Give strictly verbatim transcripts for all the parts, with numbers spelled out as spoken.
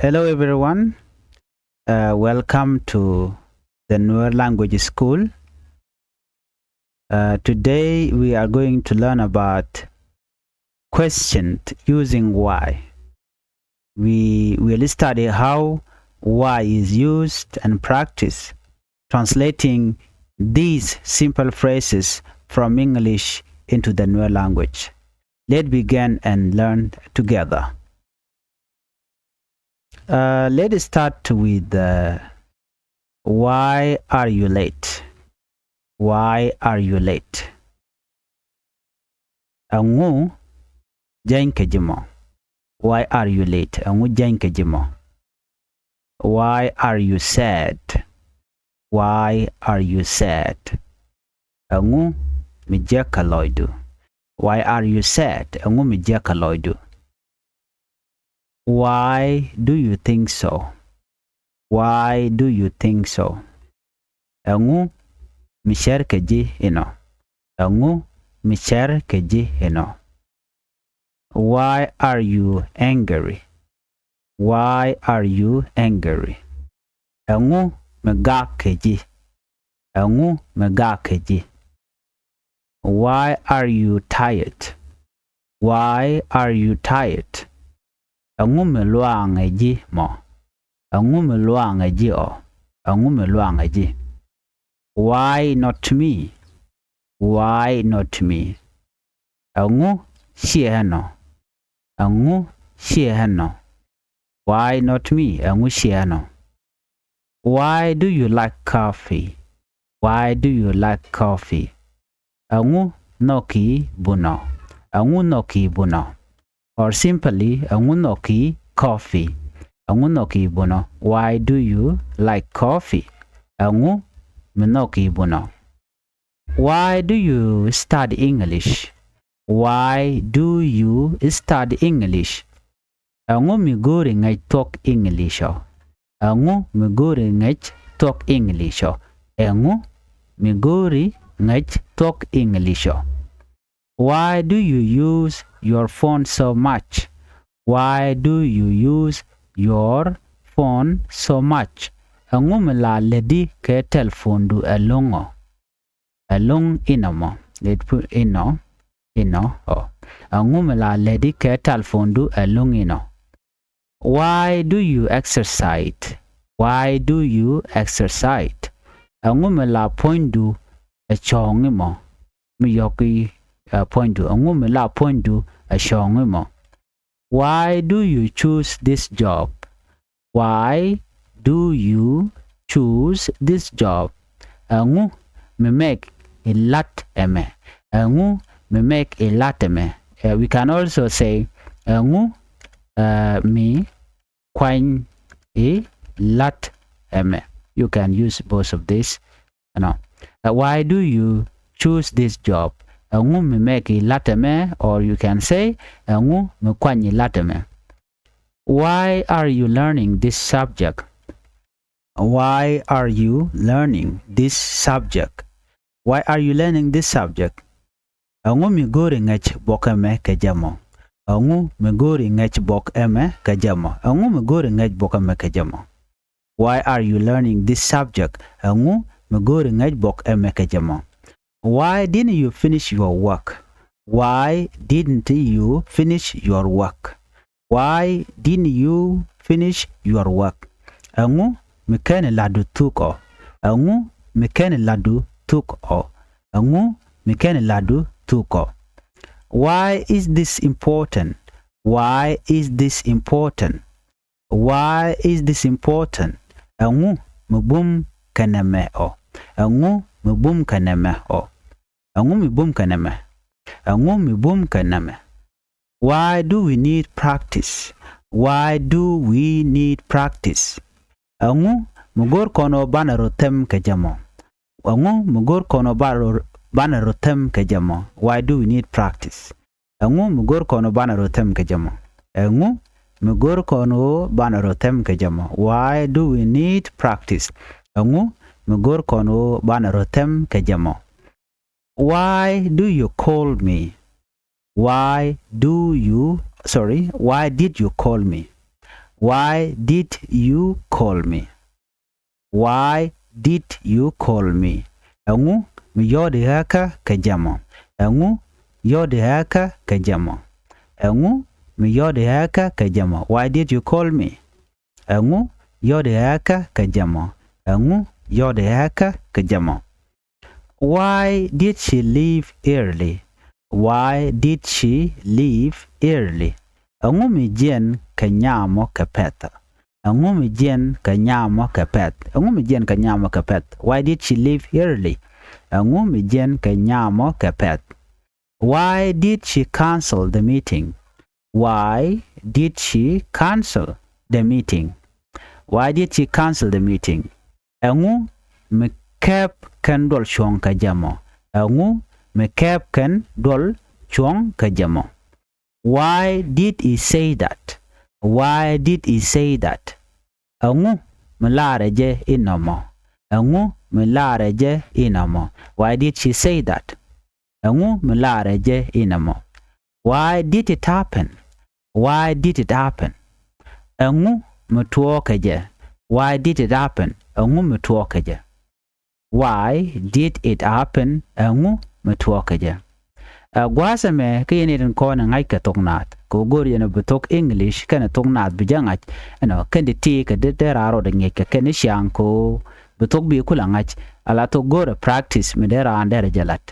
Hello everyone. Uh, welcome to the Nuer Language School. Uh, today we are going to learn about question using why. We will study how why is used and practice translating these simple phrases from English into the Nuer language. Let's begin and learn together. Uh, let's start with uh, why are you late? Why are you late? Ɛŋu jɛny kɛ ji̱ mɔ? Why are you late? Ɛŋu jɛny kɛ ji̱ mɔ? Why are you sad? Why are you sad? Ɛŋu mi jiäkä lɔcdu? Why are you sad? Ɛŋu mi jiäkä lɔcdu? Why do you think so? Why do you think so? Ɛŋu mi cär kɛ ji̱ inɔ? Ɛŋu mi cär kɛ ji̱ inɔ? Why are you angry? Why are you angry? Ɛŋu mi gak kɛ ji̱? Ɛŋu mi gak kɛ ji̱? Why are you tired? Why are you tired? Ɛŋu mi luaŋɛ ji̱ mɔ? Ɛŋu mi luaŋɛ ji̱ ɔ? Ɛŋu mi luaŋɛ ji̱? Why not me? Why not me? Ɛŋu ciɛ ɛnɔ? Ɛŋu ciɛ ɛnɔ? Why not me? Ɛŋu ciɛ ɛnɔ? Why do you like coffee? Why do you like coffee? Ɛŋu nhɔki bunɔ? Ɛŋu nhɔki bunɔ? Or simply, ɛŋu nhɔki coffee? Ɛŋu nhɔki bunɔ? Why do you like coffee? Ɛŋu mi nhɔki bunɔ? Why do you study English? Why do you study English? Ɛŋu mi go̱o̱ri ŋäc thuɔ̱k English ɔ? Ɛŋu mi go̱o̱ri ŋäc thuɔ̱k English ɔ? Ɛŋu mi go̱o̱ri ŋäc thuɔ̱k English ɔ? Why do you use your phone so much? Why do you use your phone so much? Ɛŋu mi la lätdi kɛ telephone du ɛlɔ̱ŋ ɔ? Ɛlɔ̱ŋ inɔ mɔ. Lät pu inɔ, inɔ ɔ. Ɛŋu mi la lätdi kɛ telephone du ɛlɔ̱ŋ inɔ? Why do you exercise? Why do you exercise? Ɛŋu mi la puɔ̱nydu ɛ cɔ̱ɔ̱ŋ imɔ? Mi yɔ̱ki ɛ puɔ̱nydu. Ɛŋu mi la puɔ̱nydu ɛ cɔ̱ɔ̱ŋ imɔ? Why do you choose this job? Why do you choose this job? Ɛŋu mi mɛk ilat ɛmɛ? Ɛŋu mi mɛk ilat ɛmɛ? Uh, we can also say, ɛŋu uh, mi kuany ilat ɛmɛ? You can use both of this. You know. Uh, why do you choose this job? Ɛŋu mi mɛk ilat ɛmɛ? Or you can say, ɛŋu mi kuany ilat ɛmɛ? Why are you learning this subject? Why are you learning this subject? Why are you learning this subject? Ɛŋu mi go̱o̱ri ŋäc buɔk ɛmɛ kɛ jɛ mɔ? Ɛŋu mi go̱o̱ri ŋäc buɔk ɛmɛ kɛ jɛ mɔ? Ɛŋu mi go̱o̱ri ŋäc buɔk ɛmɛ kɛ jɛ mɔ? Why are you learning this subject? Ɛŋu mi go̱o̱ri ŋäc buɔk ɛmɛ kɛ jɛ mɔ? Why didn't you finish your work? Why didn't you finish your work? Why didn't you finish your work? Ɛŋu mi /keni la̱tdu thuk ɔ? Ɛŋu mi /keni la̱tdu thuk ɔ? Ɛŋu mi /keni la̱tdu thuk ɔ? Why is this important? Why is this important? Why is this important? Ɛŋu mi bum kɛ nɛmɛ ɔ? Ɛŋu mi bum kɛ nɛmɛ ɔ? Ɛŋu mi bum kɛ nɛmɛ? Ɛŋu mi bum kɛ nɛmɛ? Why do we need practice? Why do we need practice? Ɛŋu mi go̱r kɔn ɣöö banɛ rɔ them kɛ jɛ mɔ? Ɛŋu mi go̱r kɔn ɣöö ba-, banɛ rɔ them kɛ jɛ mɔ? Why do we need practice? Ɛŋu mi go̱r kɔn ɣöö banɛ rɔ them kɛ jɛ mɔ? Ɛŋu mi go̱r kɔn ɣöö banɛ rɔ them kɛ jɛ mɔ? Why do we need practice? Ɛŋu mi go̱r kɔn ɣöö banɛ rɔ them kɛ jɛ mɔ? Why do you call me? Why do you, sorry, why did you call me? Why did you call me? Why did you call me? Ɛŋu mi yɔ̱ɔ̱di ɣä kä kɛ jɛ mɔ? Ɛŋu yɔ̱ɔ̱di ɣä kä kɛ jɛ mɔ? Ɛŋu mi yɔ̱ɔ̱di ɣä kä kɛ jɛ mɔ? Why did you call me? Ɛŋu yɔ̱ɔ̱di ɣä kä kɛ jɛ mɔ? Ɛŋu yɔ̱ɔ̱di ɣä kä kɛ jɛ mɔ? Why did she leave early? Why did she leave early? Ɛŋu mi jiɛn kɛ nyamɔ kɛ pɛ̈th? Ɛŋu mi jiɛn kɛ nyamɔ kɛ pɛ̈th? Ɛŋu mi jiɛn kɛ nyamɔ kɛ pɛ̈th? Why did she leave early? Ɛŋu mi jiɛn kɛ nyamɔ kɛ pɛ̈th? Why did she cancel the meeting? Why did she cancel the meeting? Why did she cancel the meeting? Ɛŋu mi kɛp kɛn duɔl cuɔ̱ŋ kɛ jɛ mɔ? Ɛŋu mi kɛp kɛn duɔl cuɔ̱ŋ kɛ jɛ mɔ? Why did he say that? Why did he say that? Ɛŋu mi laarɛ jɛ inɔmɔ? Ɛŋu mi laarɛ jɛ inɔmɔ? Why did she say that? Ɛŋu mi laarɛ jɛ inɔmɔ? Why did it happen? Why did it happen? Ɛŋu mi tuɔɔkɛ jɛ? Why did it happen? Ɛŋu mi tuɔɔkɛ jɛ? Why did it happen? Ɛŋu mi tuɔɔkɛ jɛ? Ɛ gua̱a̱th ɛmɛ kä yɛn i̱ tin kɔn ɛ ŋa̱c kɛ thok naath kɛ ɣöö go̱o̱r yɛn bi thok English kɛnɛ thok naath bi jɛ ŋa̱c. Ɛnɔ kɛn ti ti kɛ dee dee raan rɔɔdɛ ŋi̱eec kɛ kɛn i̱ ciaŋ kɛ ɣöö bi thok bi kulɛ ŋa̱c. Ala thok go̱o̱rɛ practice mi dee raan derɛ jɛ la̱t.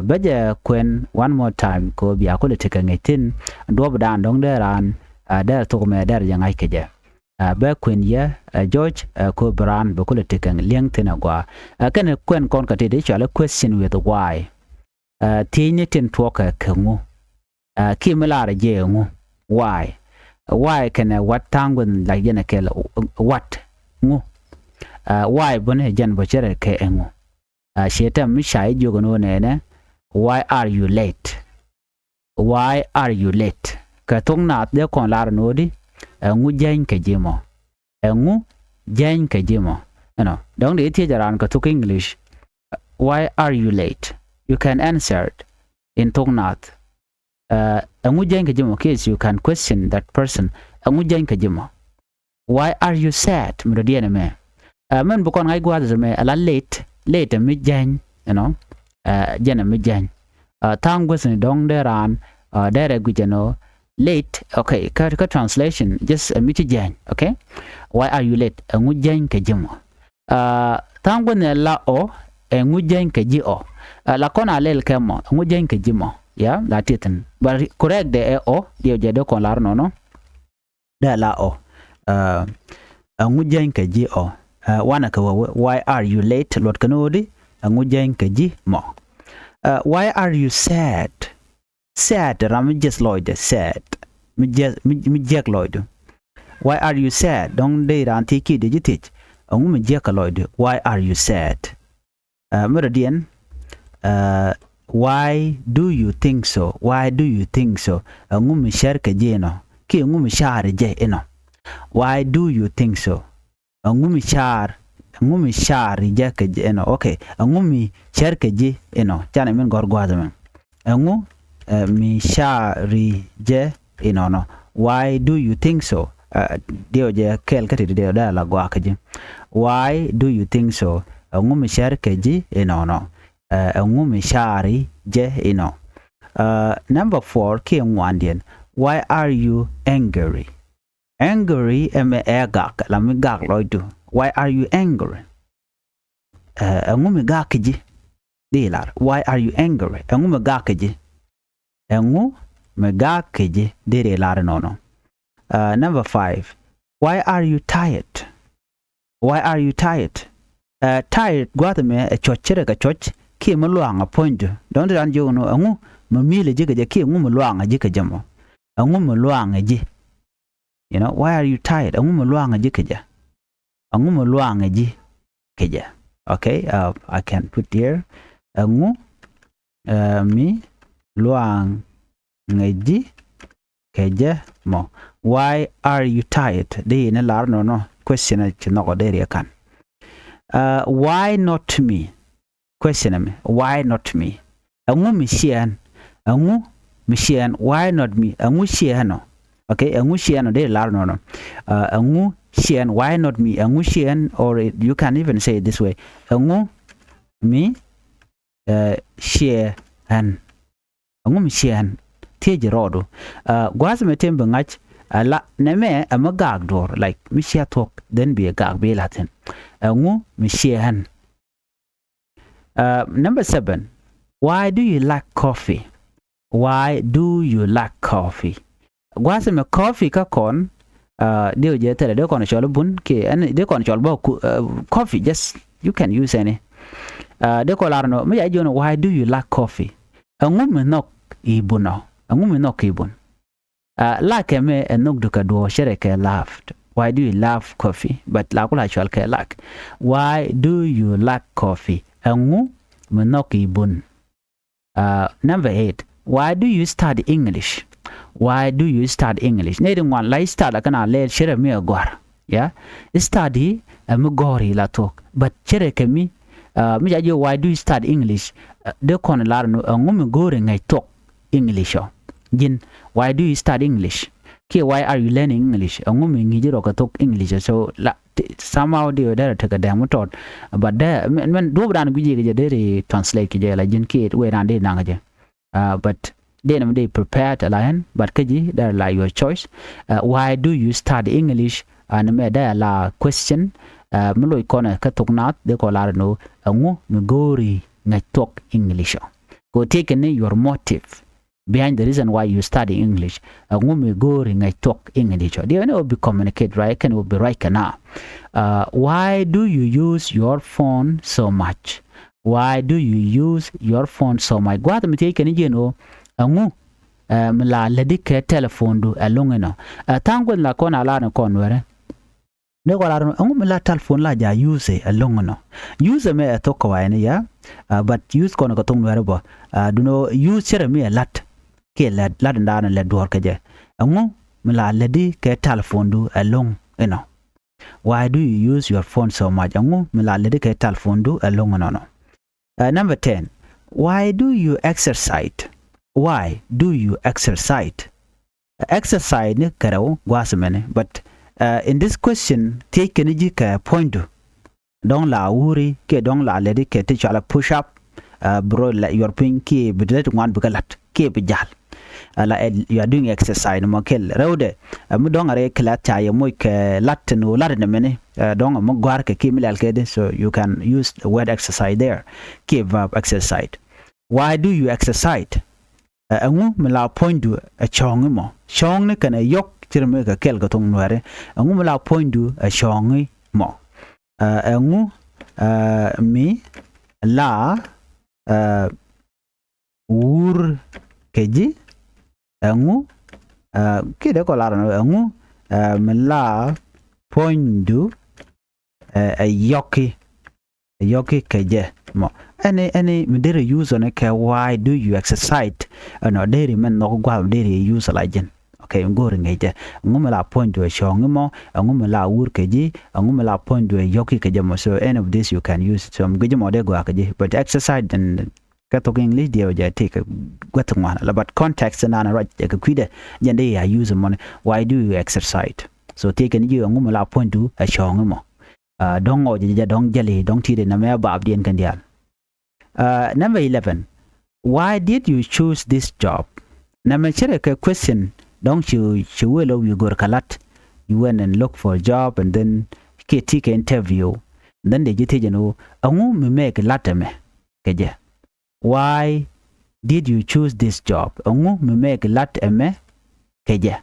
Bä jɛ kuɛn one more time kɛ ɣöö bia kulɛ tekɛ ŋi̱eec thi̱n duɔ̱ɔ̱pdan dɔ̱ŋ dee raan derɛ thok mɛ derɛ jɛ ŋa̱c kɛ jɛ. Bä kuɛn yɛ George kɛ ɣöö bi raan bɛ kulɛ tekɛ li̱eŋ thi̱n ɛ gua̱a̱. Kɛnɛ kuɛn kɔn kɛ ti dee cɔal i̱ question with why. Thiecni tin tuɔɔkɛ kɛ ŋu? Kiɛ mi laarɛ jɛ ŋu? Why? Why kɛnɛ what tha̱a̱ŋ guäth lac jɛn ɛ kɛl what? Ŋu? Why buni jɛn bä cɛ rɛ kɛ ɛ ŋu? Ciɛ tɛm mi ca i̱ jiök ɛn ɣöö nɛnɛ, why are you late? Why are you late? Kɛ thok naath dee kɔn lar ɛn ɣöö di, ɛŋu jäny kɛ ji̱ mɔ? Ɛŋu jäny kɛ ji̱ mɔ? Ɛnɔ dɔ̱ŋ dee thiec ɛ raan kɛ thok English, why are you late? You can answer it in thok naath. Ɛŋu jäny kɛ ji̱ mɔ? Kiɛ you can question that person. Ɛŋu jäny kɛ ji̱ mɔ? Why are you sad? Mi dɔ̱diɛn ɛmɛ. Mɛn bi kɔn ŋa̱c gua̱a̱th ɛmɛ ala late, late ɛ mi jäny, you know. Jɛn ɛ mi jäny. Tha̱a̱ŋ guäthni dɔ̱ŋ dee raan derɛ guic ɛn ɣöö late, okay, kä kä translation just ɛ mi ci jäny, okay. Why are you late? Ɛŋu jäny kɛ ji̱ mɔ? Tha̱a̱ŋ guäthni la ɔ, ɛŋu jäny kɛ ji̱ ɔ? La kɔn a lɛl kɛ mɔ, ɛŋu jäny kɛ ji̱ mɔ? Ya la tithin, but correct dee ɛ ɔ, diɛw jɛ dee kɔn lar nɔnɔ. Dee la ɔ. Ɛŋu jäny kɛ ji̱ ɔ? Wanɛ kɛ wä wee, why are you late? Luɔt kɛn ɣöö di, ɛŋu jäny kɛ ji̱ mɔ? Why are you sad? Sad, ram mi jiɛth lɔcdɛ, sad. Mi jiɛk, mi jiɛk lɔcdu. Why are you sad? Dɔ̱ŋ dee raan thiec kiɛ dee ji̱ thiec, ɛŋu mi jiɛk kɛ lɔcdu? Why are you sad? Mi dɔ̱diɛn, why do you think so? Why do you think so? Ɛŋu mi cär kɛ ji̱ inɔ? Kiɛ ɛŋu mi ca̱r jɛ inɔ? Why do you think so? Ɛŋu mi ca̱r, ɛŋu mi ca̱r jɛ kɛ ji̱ inɔ? Okay, ɛŋu mi cär kɛ ji̱ inɔ? Canɛ min gɔ̱r gua̱a̱th ɛmɛ. Ɛŋu mi ca̱r jɛ inɔnɔ? Why do you think so? Diɛw jɛ kɛɛl kä ti diɛw dee la gɔaa kä ji̱. Why do you think so? Ɛŋu mi cär kɛ ji̱ inɔnɔ? Ɛŋu mi ca̱r jɛ inɔ? Number four kiɛ ŋuandiɛn. Why are you angry? Angry ɛmɛ ɛ gak, la mi gak lɔcdu. Why are you angry? Ɛŋu mi gak kɛ ji̱? Di lar. Why are you angry? Ɛŋu mi gak kɛ ji̱? Ɛŋu mi gak kɛ ji̱? Di ri lar nɔnɔ. Number five. Why are you tired? Why are you tired? Tired gua̱th ɛmɛ ɛ cuɔ̱c, ce̱tkɛ cuɔ̱c kiɛ mi luaŋ ɛ puɔ̱nydu. Dɔ̱ŋ ti raan jiök ɛn ɣöö ɛŋu mi mi̱i̱lɛ ji̱ kɛ jɛ kiɛ ɛŋu mi luaŋ ɛ ji̱ kɛ jɛ mɔ? Ɛŋu mi luaŋ ɛ ji̱? You know, why are you tired? Ɛŋu mi luaŋ ɛ ji̱ kɛ jɛ? Ɛŋu mi luaŋ ɛ ji̱ kɛ jɛ? Okay, I can put here. Ɛŋu mi luaŋ ɛ ji̱ kɛ jɛ mɔ? Why are you tired? Di ni lar nɔnɔ, question ci nhɔkɔ dee riɛ kan. Why not me? Question ɛmɛ, why not me? Ɛŋu mi ciɛ ɣän? Ɛŋu mi ciɛ ɣän? Why not me? Ɛŋu ciɛ ɣän ɔ? Okay, ɛŋu ciɛ ɛn ɔ dee lar nɔnɔ. Uh, ɛŋu ciɛ ɛn, why not me? Ɛŋu ciɛ ɛn, or it, you can even say it this way. Ɛŋu mi uh, ciɛ ɛn. Ɛŋu mi ciɛ ɛn? Thiec rɔɔdu. Uh, gua̱a̱th mɛ tëë bi ŋa̱c, uh, la nɛmɛ ɛ mi gaak duɔ̱ɔ̱r, like mi ciɛ thuɔ̱k, then bi gaak bi la̱th thi̱n. Ɛŋu mi ciɛ ɛn? Uh, number seven, why do you like coffee? Why do you like coffee? Gua̱a̱th mɛ coffee kä kɔn, uh, dee wä jɛ thilɛ, dee kɔn cɔl bun kiɛ ɛn, dee kɔn cɔl bä ku, uh, coffee, just you can use any. Uh, dee kɔn lar nɔ, mi ca jiɔn, why do you like coffee? Ɛŋu mi nhɔk i̱ bun ɔ? Ɛŋu mi nhɔk i̱ bun? Uh, like ɛmɛ ɛ nhɔk dukɛ duɔ̱ɔ̱r, ce̱tkɛ kɛ love. Why do you love coffee? But la ku la cɔal kɛ like. Why do you like coffee? Ɛŋu mi nhɔk i̱ bun? Uh, number eight, why do you study English? Why do you study English? Nɛy ti ŋuan la study kɛn a lɛl ce̱tkɛ mi ɛ gɔ̱a̱r. Yeah? Study ɛ mi gɔ̱a̱r i̱ la thuɔ̱k. But ce̱tkɛ kɛ mi, uh, mi ca jiɔn, why do you study English? Uh, dee kɔn lar nɔ, ɛŋu mi go̱o̱ri ŋäc thuɔ̱k English ɔ? Ji̱n, why do you study English? Kiɛ why are you learning English? Ɛŋu mi ŋi̱i̱c rɔ kɛ thuɔ̱k English ɔ? So la, somehow dee wä derɛ tekɛ dɛm mi tɔt. But dee, mɛn, mɛn duɔ̱ɔ̱p dan guic yɛ kɛ jɛ deri translate kɛ jɛ la ji̱n kiɛ wee dan dee naŋ kɛ jɛ. Uh, but dee nɛ mi dee prepared la ɛn, but kä ji̱ derɛ la your choice. Uh, why do you study English? Ɛn mɛ dee la question, uh, mi loc kɔn kä thuɔ̱k naath, dee kɔn lar nɔ, ɛŋu mi go̱o̱ri ŋäc thuɔ̱k English ɔ? Kɛ ɣöö tëëkɛ ni your motive behind the reason why you study English. Ɛŋu mi go̱o̱ri ŋäc thuɔ̱k English ɔ? Diɛ ni wä bi communicate, right? Kɛn wä bi ruac kɛ na. Uh, why do you use your phone so much? Why do you use your phone so much? Gua̱a̱th mi thiec kɛn jiɛn ɣöö ɛŋu, uh, mi la lätdi kɛ telephone du ɛlɔ̱ŋ inɔ? Uh, tha̱a̱ŋ guäth la kɔn a lar ni kɔn wɛrɛ. Ni kɔn lar ɛŋu mi la telephone la ja use ɛlɔ̱ŋ inɔ? Use ɛmɛ ɛ thuɔ̱k kɛ wa̱i̱ni ya, uh, but use kɔn kɛ thuɔ̱k nuɛrɛ bä. Uh, dunɔ use ce̱tkɛ mi ɛ la̱t. Kiɛ lät, la̱t in daanɔ lät duɔ̱ɔ̱r kɛ jɛ. Ɛŋu mi la lätdi kɛ telephone du ɛlɔ̱ŋ inɔ? Why do you use your phone so much? Ɛŋu mi la lätdi kɛ telephone du ɛlɔ̱ŋ inɔnɔ? Uh, number ten, why do you exercise? Why do you exercise? Exercise ni kɛ rɛw gua̱a̱th mɛni, but, uh, in this question thiec kɛn ji̱ kɛ puɔ̱nydu. Dɔ̱ŋ la wuri kiɛ dɔ̱ŋ la lätdi kɛ ti cɔal a push up, uh, bi rɔ la yuɔr piny kiɛ bi lät ŋuan bikɛ la̱t kiɛ bi ja̱l. Uh, la, uh, you are doing exercise ni mɔ kɛl rɛwdɛ, uh, mi dɔ̱ŋ a rɛy kɛ la̱t ca yɛ moc kɛ la̱t ni wä la̱t ni mɛni, uh, dɔ̱ŋ mi gɔ̱a̱r kɛ kiɛ mi lɛl kɛ di, so you can use the word exercise there. Kiɛ verb exercise. Why do you exercise? Ɛ, ɛŋu mi la puɔ̱nydu ɛ cɔ̱ɔ̱ŋ imɔ? Cɔ̱ɔ̱ŋni kɛnɛ yɔ̱k ce̱tkɛ mi kɛ kɛl kɛ thuɔ̱k nuɛri. Ɛŋu mi la puɔ̱nydu ɛ cɔ̱ɔ̱ŋ imɔ? Ɛ, ɛŋu, ɛ, mi la, ɛ, wur kɛ ji̱? Ɛŋu, ɛ, kiɛ dee kɔ lar ɛŋu, ɛ, mi la puɔ̱nydu ɛ, ɛ yɔ̱ki, ɛ yɔ̱ki kɛ jɛ mɔ? Ɛni, ɛni mi deri use ɔni kɛ why do you exercise? Ɛnɔ deri mɛn nhɔk gua̱a̱th deri use la ji̱n. Okay, mi go̱o̱ri ŋäc jɛ. Ɛŋu mi la puɔ̱nydu ɛ cɔ̱ɔ̱ŋ imɔ? Ɛŋu mi la wur kɛ ji̱? Ɛŋu mi la puɔ̱nydu ɛ yɔ̱ki kɛ jɛ mɔ? So any of this you can use. So mi guic jɛ mɔ dee gɔaa kɛ ji̱. But exercise ɛn kɛ thuɔ̱k English diɛ wä jɛ ti kɛ guäth ŋuan la, but context ɛn an ruac ɛ kɛ kui̱dɛ jɛn dee ya use mɔni. Why do you exercise? So thiec kɛn ji̱ ɛŋu mi la puɔ̱nydu ɛ cɔ̱ɔ̱ŋ imɔ? Uh, dɔ̱ŋ ŋɔc jɛ, dɔ̱ŋ jäli, dɔ̱ŋ ti̱i̱t inɛ mɛ baapdiɛn kɛn diaal. Uh, number eleven, why did you choose this job? Nɛmɛ ce̱tkɛ kɛ question, dɔ̱ŋ ci, ci wëë lɔ wi̱i̱ go̱r kɛ la̱t. You went and look for a job and then kiɛ ti kɛ interview. Then dee ji̱ thiec ɛn ɣöö ɛŋu mi mɛk la̱t ɛmɛ kɛ jɛ? Why did you choose this job? Ɛŋu mi mɛk la̱t ɛmɛ kɛ jɛ?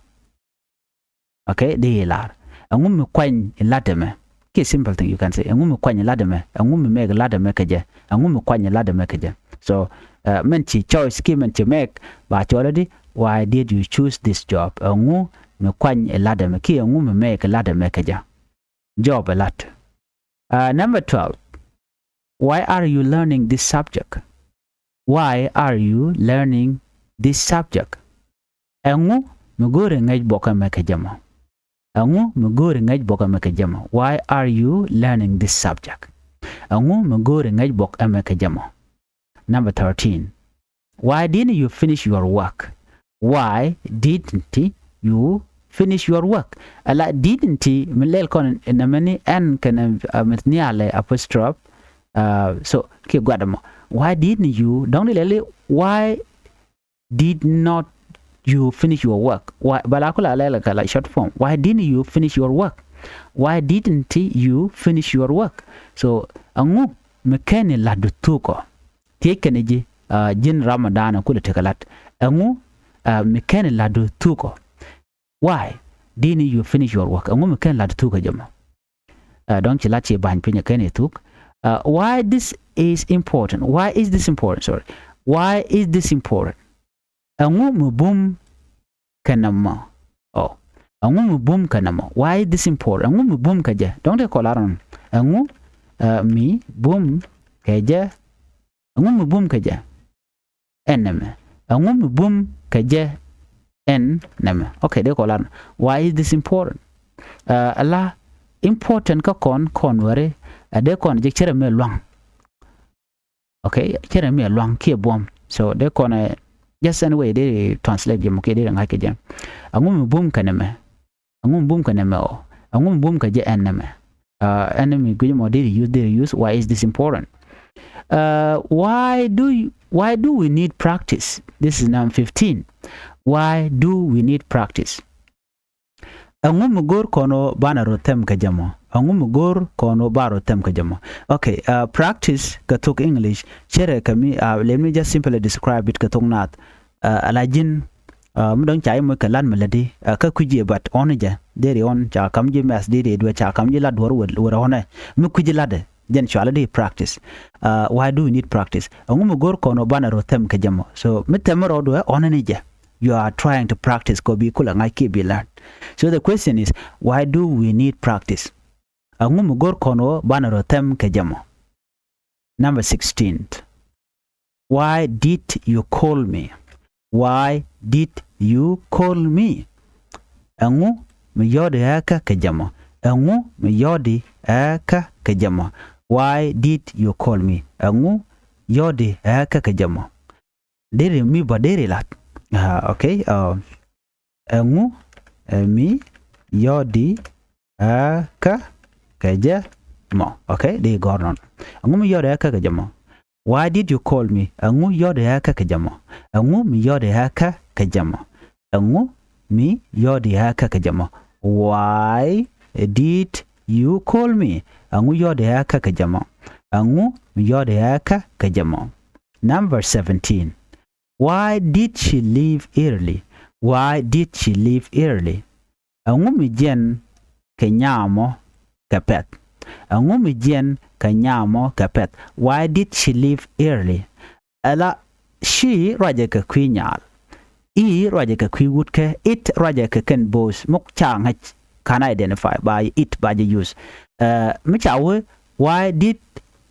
Okay, di ilar. Ɛŋu mi kuany i lat ɛmɛ? Kiɛ simple thing you can say. Ɛŋu mi kuany i lat ɛmɛ? Ɛŋu mi mɛk i lat ɛmɛ kɛ jɛ? Ɛŋu mi kuany i lat ɛmɛ kɛ jɛ? So, uh, mɛn ci choice kiɛ mɛn ci mɛk ba cɔl di, why did you choose this job? Ɛŋu mi kuany i lat ɛmɛ? Kiɛ ɛŋu mi mɛk i lat ɛmɛ kɛ jɛ? Job i lat. Uh, number twelve. Why are you learning this subject? Why are you learning this subject? Ɛŋu mi go̱o̱ri ŋäc bɔk ɛmɛ kɛ jɛ mɔ? Ɛŋu mi go̱o̱ri ŋäc bɔk ɛmɛ kɛ jɛ mɔ? Why are you learning this subject? Ɛŋu mi go̱o̱ri ŋäc bɔk ɛmɛ kɛ jɛ mɔ? Number thirteen. Why didn't you finish your work? Why didn't you finish your work? Ala didn't ti mi lɛl kɔn nɛmɛ ni ɛn kɛnɛ, uh, mi nhialɛ apostrophe. Uh, so kiɛ gua̱dɛ mɔ, why didn't you? Dɔ̱ŋ di lɛli, why did not you finish your work? Why, bala kula lɛl kɛ la short form. Why didn't you finish your work? Why didn't you finish your work? So ɛŋu mi kɛn ni lat du thukɔ? Thiec kɛn ji̱, uh, ji̱n Ramadan kulɛ tekɛ lat. Ɛŋu, uh, mi kɛn ni lat du thukɔ? Why didn't you finish your work? Ɛŋu mi kɛn lat du thukɔ jɛ mɔ? Uh, dɔ̱ŋ ci lat ci ba̱ny piny ɛ kɛn ɛ thuk. Uh, why this is important? Why is this important? Sorry. Why is this important? Ɛŋu mi bum kɛ nɛmɔ? Oh. Ɛŋu mi bum kɛ nɛmɔ? Why is this important? Ɛŋu mi bum kɛ jɛ? Dɔ̱ŋ dee kɔ lar nɔ. Ɛŋu, uh, mi bum kɛ jɛ? Ɛŋu mi bum kɛ jɛ? Ɛn nɛmɛ. Ɛŋu mi bum kɛ jɛ? Ɛn nɛmɛ. Okay, dee kɔ lar nɔ. Why is this important? Uh, ala important kä kɔn, kɔn wɛri, ɛ dee kɔn jɛ cɛrɛ mi luaŋ. Okay, cɛrɛ mi luaŋ kiɛ buɔ̱m. So dee kɔn, uh, just anyway dee translate jɛ mɔ kiɛ dee ŋa̱c kɛ jɛ. Ɛŋu mi bum kɛ nɛmɛ? Ɛŋu mi bum kɛ nɛmɛ ɔ? Ɛŋu mi bum kɛ jɛ ɛn nɛmɛ? Uh, ɛn mi guic mɔ dee use, dee use. Why is this important? Uh, why do you, why do we need practice? This is number fifteen. Why do we need practice? Ɛŋu mi go̱o̱r kɔn ɣöö banɛ rɔ thɛm kɛ jɛ mɔ? Ɛŋu mi go̱o̱r kɔn ɣöö banɛ rɔ thɛm kɛ jɛ mɔ? Okay, uh, practice kɛ thok English, cɛrɛ kɛ mi, uh, let me just simply describe it kɛ thok naath. Uh, ala ji̱n, uh, mi dɔ̱ŋ ca ji̱ moc kɛ lat mi lätdi, uh, kä kui̱c ji̱, but ɣɔ̱n jɛ, deri ɣɔ̱n ca kam ji̱ mɛth, deri duɛ ca kam ji̱ lat duɔ̱r wër, wër ɣɔ̱nɛ, mi kui̱c ji̱ latdɛ, jɛn cɔalɛ di practice. Uh, why do we need practice? Ɛŋu mi go̱o̱r kɔn ɣöö banɛ rɔ thɛm kɛ jɛ mɔ? So mi thɛm rɔ duɛ ɣɔ̱n ni jɛ. You are trying to practice kɔ bi kulɛ ŋa̱c kiɛ bi learn. So the question is, why do we need practice? Ɛŋu mi go̱o̱r kɔn ɣöö banɛ rɔ thɛm kɛ jɛ mɔ? Number sixteen. Why did you call me? Why did you call me? Ɛŋu mi yɔ̱ɔ̱di ɣääkä kɛ jɛ mɔ? Ɛŋu mi yɔ̱ɔ̱di ɣääkä kɛ jɛ mɔ? Why did you call me? Ɛŋu yɔ̱ɔ̱di ɣääkä kɛ jɛ mɔ? Deri mi bä deri lat. Ah, okay. Uh, ɛŋu, uh, mi yɔ̱ɔ̱di ɣääkä kɛ jɛ mɔ? Okay, di gɔ̱r nɔn. Ɛŋu mi yɔ̱ɔ̱di ɣääkä kɛ jɛ mɔ? Why did you call me? Ɛŋu yɔ̱ɔ̱di ɣääkä kɛ jɛ mɔ? Ɛŋu mi yɔ̱ɔ̱di ɣääkä kɛ jɛ mɔ? Ɛŋu mi yɔ̱ɔ̱di ɣääkä kɛ jɛ mɔ? Why did you call me? Ɛŋu yɔ̱ɔ̱di ɣääkä kɛ jɛ mɔ? Ɛŋu mi yɔ̱ɔ̱di ɣääkä kɛ jɛ mɔ? Number seventeen. Why did she leave early? Why did she leave early? Ɛŋu mi jiɛn kɛ nyaamɔ kɛ pɛ̈th? Ɛŋu mi jiɛn kɛ nyaamɔ kɛ pɛ̈th? Why did she leave early? Ala she ruacɛ kɛ kui̱ nyaal. He ruacɛ kɛ kui̱ wut kɛ, it ruacɛ kɛ kɛn bo̱o̱th muk ca ŋäc, can identify, ba it ba jɛ use. Uh, mi ca wee, why did,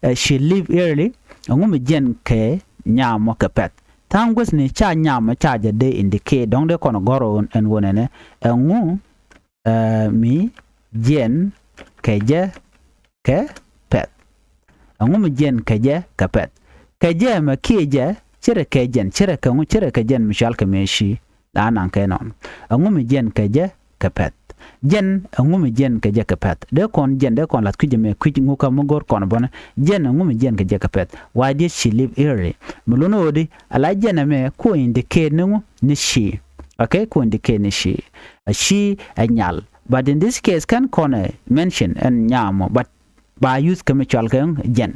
uh, she leave early? Ɛŋu mi jiɛn kɛ nyaamɔ kɛ pɛ̈th? Tha̱a̱ŋ guäthni ca nyaamɔ ca jɛ dee indicate, dɔ̱ŋ dee kɔn gɔ̱r ɛn ɣöö nɛnɛ. Ɛŋu, uh, mi jiɛn kɛ jɛ kɛ pɛ̈th? Ɛŋu mi jiɛn kɛ jɛ kɛ pɛ̈th? Kɛ jɛ mɛ kiɛ jɛ, cɛ rɛ kɛ jɛn, cɛ rɛ kɛ ŋu, cɛ rɛ kɛ jɛn mi cɔal kɛ mɛ she. La naŋ kɛ nɔn. Ɛŋu mi jiɛn kɛ jɛ kɛ pɛ̈th? Jɛn, ɛŋu mi jiɛn kɛ jɛ kɛ pɛ̈th? Dee kɔn jɛn, dee kɔn lath kui̱c ɛmɛ, kui̱c ŋukä mi go̱o̱r kɔn bɔnɛ. Jɛn, ɛŋu mi jiɛn kɛ jɛ kɛ pɛ̈th? Why did she leave early? Mi luni ɣöö di, ala jɛn ɛmɛ ku indicate ni ŋu, ni she. Okay, ku indicate ni she. A she ɛ nyal. But in this case, kɛn kɔn ɛ mention ɛn nyaamɔ, but ba use kɛ mi cɔal kɛ jɛn.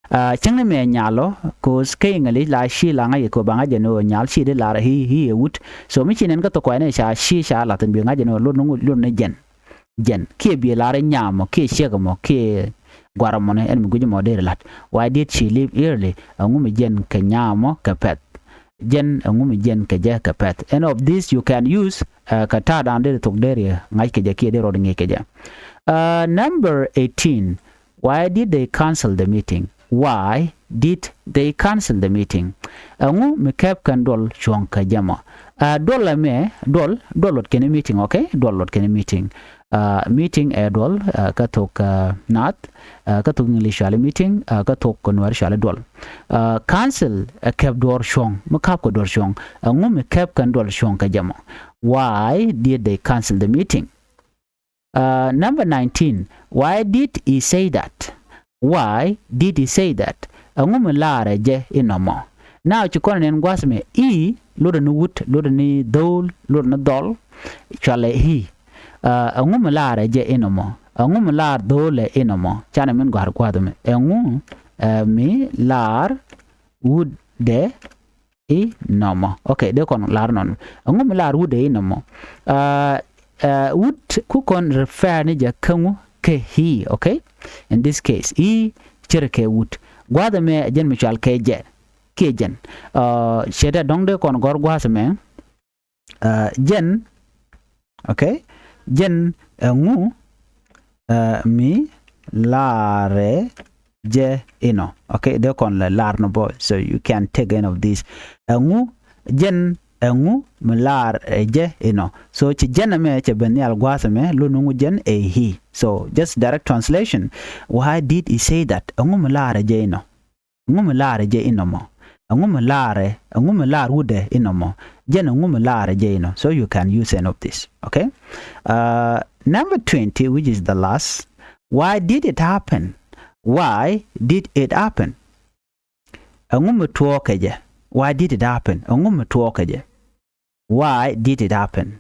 Uh, cäŋ ni mɛ nyalɔ, 'cause kä English la she la ŋa̱c kɛ ba ŋa̱c jɛ ni ɣöö nyal, she di lar he, he ɛ wut. So mi ci nɛn kä thok kuay ni ca she ca lath in bi ŋa̱c jɛ ni ɣöö lot ni ŋu, lot ni jɛn. Jɛn. Kiɛ bi lar nyaamɔ, kiɛ ciek mɔ, kiɛ guarɛ mɔni, ɛn mi guic mɔ deri lat. Why did she leave early? Ɛŋu mi jiɛn kɛ nyaamɔ kɛ pɛ̈th? Jɛn, ɛŋu mi jiɛn kɛ jɛ kɛ pɛ̈th? And of this you can use, uh, kɛ ta̱a̱dan deri thok deri ŋa̱c kɛ jɛ kiɛ deri rɔɔd ŋi̱i̱c kɛ jɛ. Uh, number eighteen. Why did they cancel the meeting? Why did they cancel the meeting? Ɛŋu mi kɛp kɛn duɔl cuɔ̱ŋ kɛ jɛ mɔ? Uh, duɔl ɛmɛ, duɔl, duɔl luɔt kɛn meeting, okay? Duɔl luɔt kɛn meeting. Meeting ɛ duɔl kä thok Naath, kä thok English cɔali meeting, kä thok Nuɛr cɔali duɔl. Council ɛ kɛp duɔr cuɔ̱ŋ, mi ka̱pkɛ duɔr cuɔ̱ŋ. Ɛŋu mi kɛp kɛn duɔl cuɔ̱ŋ kɛ jɛ mɔ? Why did they cancel the meeting? Number nineteen, why did he say that? Why did he say that? Ɛŋu mi laarɛ jɛ inɔmɔ? Now ci kɔn nɛn gua̱th mɛ, he, lotdɛ ni wut, lotdɛ ni dho̱o̱l, lotdɛ ni dhɔl, cɔalɛ he. Ɛŋu mi laarɛ jɛ inɔmɔ? Ɛŋu mi laar dho̱o̱lɛ inɔmɔ? Canɛ min gɔ̱a̱r gua̱th mɛ, ɛŋu mi laar wutdɛ inɔmɔ? Okay, dee kɔn lar nɔn. Ɛŋu mi lar wut dee inɔmɔ? Wut ku kɔn refer ni jɛ kä ŋu? Kɛ he, okay? In this case, he cir kɛ wut. Gua̱th mɛ jɛn mi cɔal kɛ jɛ kiɛ jɛn. Cɛ dee dɔ̱ŋ dee kɔn gɔ̱r gua̱th mɛ jɛn. Okay, jɛn ɛŋu mi laarɛ jɛ inɔ? Okay, dee kɔn lɛ lar nɔ bɔ, so you can take any of this. Ɛŋu jɛn, ɛŋu mi laarɛ jɛ inɔ? So ci jɛn ɛmɛ cɛ ben nhial gua̱th ɛmɛ, lot ni ŋu jɛn ɛ he. So just direct translation. Why did he say that? Ɛŋu mi laarɛ jɛ inɔ? Ɛŋu mi laarɛ jɛ inɔmɔ? Ɛŋu mi laarɛ, ɛŋu mi laar wutdɛ inɔmɔ? Jɛn ɛŋu mi laarɛ jɛ inɔ? So you can use any of this. Okay. Number twenty, which is the last. Why did it happen? Why did it happen? Ɛŋu mi tuɔɔkɛ jɛ? Why did it happen? Ɛŋu mi tuɔɔkɛ jɛ? Why did it happen?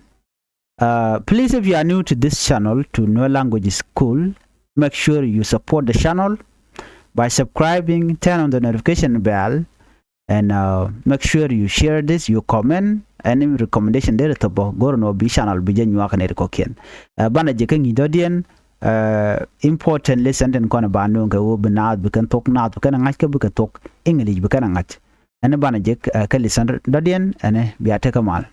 Please, if you are new to this channel, to Nuer Language School, make sure you support the channel by subscribing, turn on the notification bell, and make sure you share this, you comment. Any recommendation deri thop bä, go̱r ni wä bi channel bi jɛ nyuak ni ri kɔkiɛn. Banɛ jɛ kä ŋi̱i̱c dɔ̱diɛn, important lesson tin kɔn ba nuŋ kɛ wä bi naath bi kɛn thok, naath bi kɛn ŋa̱c, kä bi kɛ thok English bi kɛn ŋa̱c. Ɛn banɛ jɛ kä lesson dɔ̱diɛn, ɛn bia tekä mal.